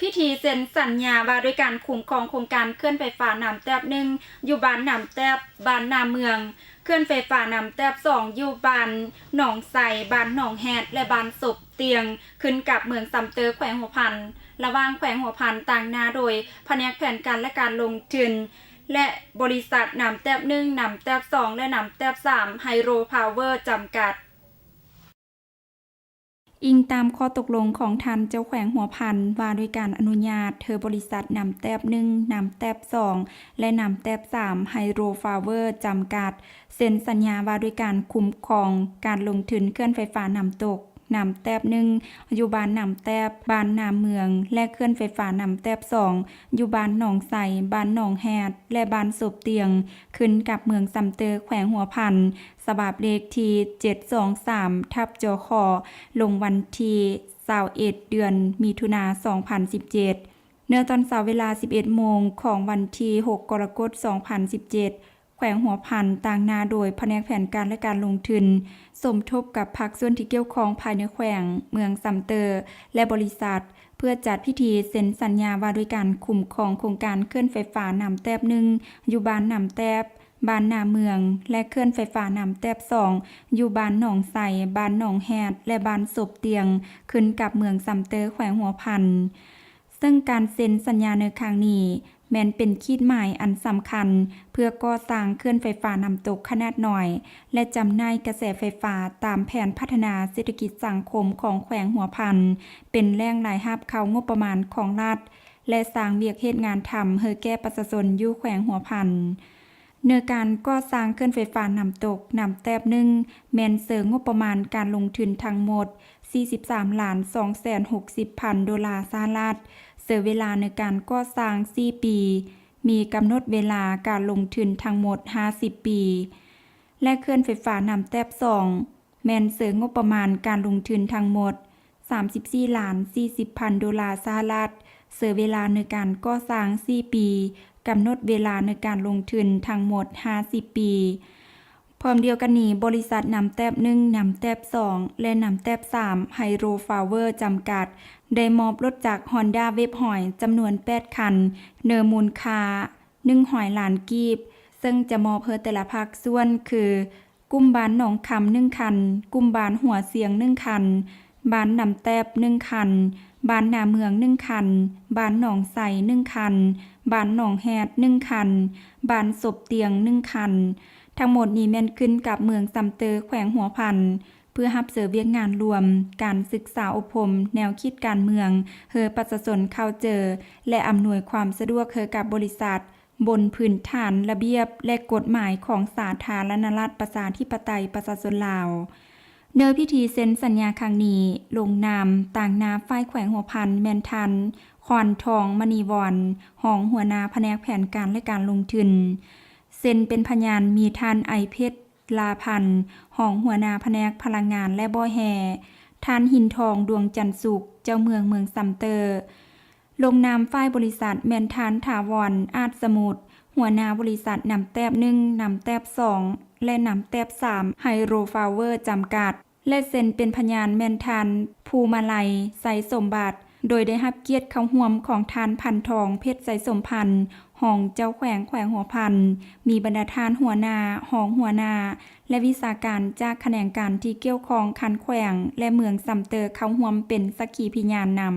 ພິທີເຊັນສັນຍາວ່າດ້ວຍການຄຸ້ມຄອງໂຄງການເຂື່ອນໄຟຟ້ານ້ຳແຕບໜຶ່ງ ຢູ່ບ້ານນ້ຳແຕບ, ບ້ານນາເມືອງ, ເຂື່ອນໄຟຟ້ານ້ຳແຕບສອງ ຢູ່ບ້ານໜອງໄຊ, ບ້ານໜອງແຮດ ແລະ ບ້ານສົບຕຽງ ຂຶ້ນກັບເມືອງຊຳເຕີ ແຂວງຫົວພັນ, ລະຫວ່າງແຂວງຫົວພັນ ຕາງໜ້າໂດຍພະແນກແຜນການ ແລະ ການລົງທຶນ ແລະ ບໍລິສັດນ້ຳແຕບໜຶ່ງ, ນ້ຳແຕບສອງ ແລະ ນ້ຳແຕບສາມ Hydro Power ຈຳກັດ. ອີງຕາມຂໍ້ຕົກລົງຂອງທ່ານເຈົ້າແຂວງຫົວພັນ ວ່າດ້ວຍການອະນຸຍາດໃຫ້ບໍລິສັດນ້ຳແຕບໜຶ່ງ, ນ້ຳແຕບສອງ ແລະ ນ້ຳແຕບສາມ Hydro Power ຈຳກັດ ເຊັນສັນຍາວ່າດ້ວຍການຄຸ້ມຄອງການລົງທຶນເຂື່ອນໄຟຟ້ານ້ຳຕົກນ້ຳແຕບໜຶ່ງ ຢູ່ບ້ານນ້ຳແຕບ, ບ້ານນາເມືອງ ແລະ ເຂື່ອນໄຟຟ້ານ້ຳແຕບສອງ ຢູ່ບ້ານໜອງໄຊ, ບ້ານໜອງແຮດ ແລະ ບ້ານສົບຕຽງ ຂຶ້ນກັບເມືອງຊຳເຕີ ແຂວງຫົວພັນ ສະບັບເລກທີເຈັດສອງສາມ ທັບ ຈຂ ລົງວັນທີຊາວເອັດ ເດືອນມິຖຸນາ ສອງພັນສິບເຈັດ ເມື່ອຕອນເຊົ້າເວລາສິບເອັດໂມງຂອງວັນທີຫົກ ກໍລະກົດ ສອງພັນສິບເຈັດ ແຂວງຫົວພັນ ຕາງໜ້າໂດຍພະແນກແຜນການ ແລະ ການລົງທຶນ ສົມທົບກັບພາກສ່ວນທີ່ກ່ຽວຂ້ອງພາຍໃນແຂວງ, ເມືອງຊຳເຕີ ແລະ ບໍລິສັດ ເພື່ອຈັດພິທີເຊັນສັນຍາວ່າດ້ວຍການຄຸ້ມຄອງໂຄງການເຂື່ອນໄຟຟ້ານ້ຳແຕບໜຶ່ງ ຢູ່ບ້ານນ້ຳແຕບ, ບ້ານນາເມືອງ ແລະ ເຂື່ອນໄຟຟ້ານ້ຳແຕບສອງ ຢູ່ບ້ານໜອງໄຊ, ບ້ານໜອງແຮດ ແລະ ບ້ານສົບຕຽງ ຂຶ້ນກັບເມືອງຊຳເຕີ ແຂວງຫົວພັນ. ເຊິ່ງການເຊັນສັນຍາໃນຄັ້ງນີ້ ແມ່ນເປັນຂີດໝາຍອັນສຳຄັນ ເພື່ອກໍ່ສ້າງເຂື່ອນໄຟຟ້ານ້ຳຕົກຂະໜາດນ້ອຍ ແລະ ຈຳໜ່າຍກະແສໄຟຟ້າຕາມແຜນພັດທະນາເສດຖະກິດສັງຄົມຂອງແຂວງຫົວພັນ ເປັນແຫຼ່ງລາຍຮັບເຂົ້າງົບປະມານຂອງລັດ ແລະ ສ້າງວຽກເຮັດງານທຳໃຫ້ແກ່ປະຊາຊົນຢູ່ແຂວງຫົວພັນ. ເນື້ອການກໍ່ສ້າງເຂື່ອນໄຟຟ້ານ້ຳຕົກນ້ຳແຕບໜຶ່ງ ແມ່ນໃຊ້ງົບປະມານການລົງທຶນທັງໝົດສີ່ສິບສາມລ້ານສອງແສນຫົກສິບພັນໂດລາສະຫະລັດ, ໃຊ້ເວລາໃນການກໍ່ສ້າງສີ່ປີ, ມີກຳນົດເວລາການລົງທຶນທັງໝົດຫ້າສິບປີ ແລະ ເຂື່ອນໄຟຟ້ານ້ຳແຕບສອງ ແມ່ນໃຊ້ງົບປະມານການລົງທຶນທັງໝົດ ສາມສິບສີ່ລ້ານສີ່ສິບພັນໂດລາສະຫະລັດ, ໃຊ້ເວລາໃນການກໍ່ສ້າງສີ່ປີ, ກຳນົດເວລາໃນການລົງທຶນທັງໝົດຫ້າສິບປີ. ພ້ອມດຽວກັນນີ້, ບໍລິສັດນ້ຳແຕບໜຶ່ງ, ນ້ຳແຕບສອງ ແລະ ນ້ຳແຕບສາມ Hydro Power ຈຳກັດ ໄດ້ມອບລົດຈັກ Honda Wave ຮ້ອຍ ຈຳນວນແປດຄັນ, ເນີມູນຄ່າໜຶ່ງຮ້ອຍລ້ານກີບ, ເຊິ່ງຈະມອບໃຫ້ແຕ່ລະພາກສ່ວນ ຄື ກຸ່ມບ້ານໜອງຄຳໜຶ່ງຄັນ, ກຸ່ມບ້ານຫົວຊຽງໜຶ່ງຄັນ, ບ້ານນ້ຳແຕບໜຶ່ງຄັນ, ບ້ານນາເມືອງໜຶ່ງຄັນ, ບ້ານໜອງໄຊໜຶ່ງຄັນ, ບ້ານໜອງແຮດໜຶ່ງຄັນ, ບ້ານສົບຕຽງໜຶ່ງຄັນ. ທັງໝົດນີ້ແມ່ນຂຶ້ນກັບເມືອງຊຳເຕີ ແຂວງຫົວພັນ ເພື່ອຮັບໃຊ້ວຽກງານລວມການສຶກສາອົບຮົມແນວຄິດການເມືອງ ໃຫ້ປະຊາຊົນເຂົ້າໃຈ ແລະ ອຳນວຍຄວາມສະດວກໃຫ້ກັບບໍລິສັດ ບົນພື້ນຖານລະບຽບ ແລະ ກົດໝາຍຂອງສາທາລະນະລັດ ປະຊາທິປະໄຕ ປະຊາຊົນລາວ. ໃນພິທີເຊັນສັນຍາຄັ້ງນີ້, ລົງນາມຕາງໜ້າຝ່າຍແຂວງຫົວພັນ ແມ່ນທ່ານ ຄອນທອງ ມະນີວອນ ຮອງຫົວໜ້າພະແນກແຜນການ ແລະ ການລົງທຶນ, ເຊັນເປັນພະຍານມີທ່ານ ໄອເພັດ ລາພັນ ຮອງຫົວໜ້າພະແນກພະລັງງານ ແລະ ບໍ່ແຮ່, ທ່ານ ຫິນທອງ ດວງຈັນສຸກ ເຈົ້າເມືອງເມືອງຊຳເຕີ, ລົງນາມຝ່າຍບໍລິສັດ ແມ່ນທ່ານ ຖາວອນ ອາດສະໝຸດ ຫົວໜ້າບໍລິສັດນ້ຳແຕບໜຶ່ງ, ນ້ຳແຕບສອງ ແລະ ນ້ຳແຕບສາມ Hydro Power ຈຳກັດ ແລະ ເຊັນເປັນພະຍານແມ່ນທ່ານ ພູມາໄລ ໄຊສົມບັດ, ໂດຍໄດ້ຮັບກຽດເຂົ້າຮ່ວມຂອງທ່ານ ພັນທອງ ເພັດໄຊສົມພັນ ຮອງເຈົ້າແຂວງແຂວງຫົວພັນ, ມີບັນດາທ່ານຫົວໜ້າ, ຮອງຫົວໜ້າ ແລະ ວິຊາການຈາກຂະແໜງການທີ່ກ່ຽວຂ້ອງຂັ້ນແຂວງ ແລະ ເມືອງຊຳເຕີເຂົ້າຮ່ວມເປັນສັກຂີພິຍານນຳ.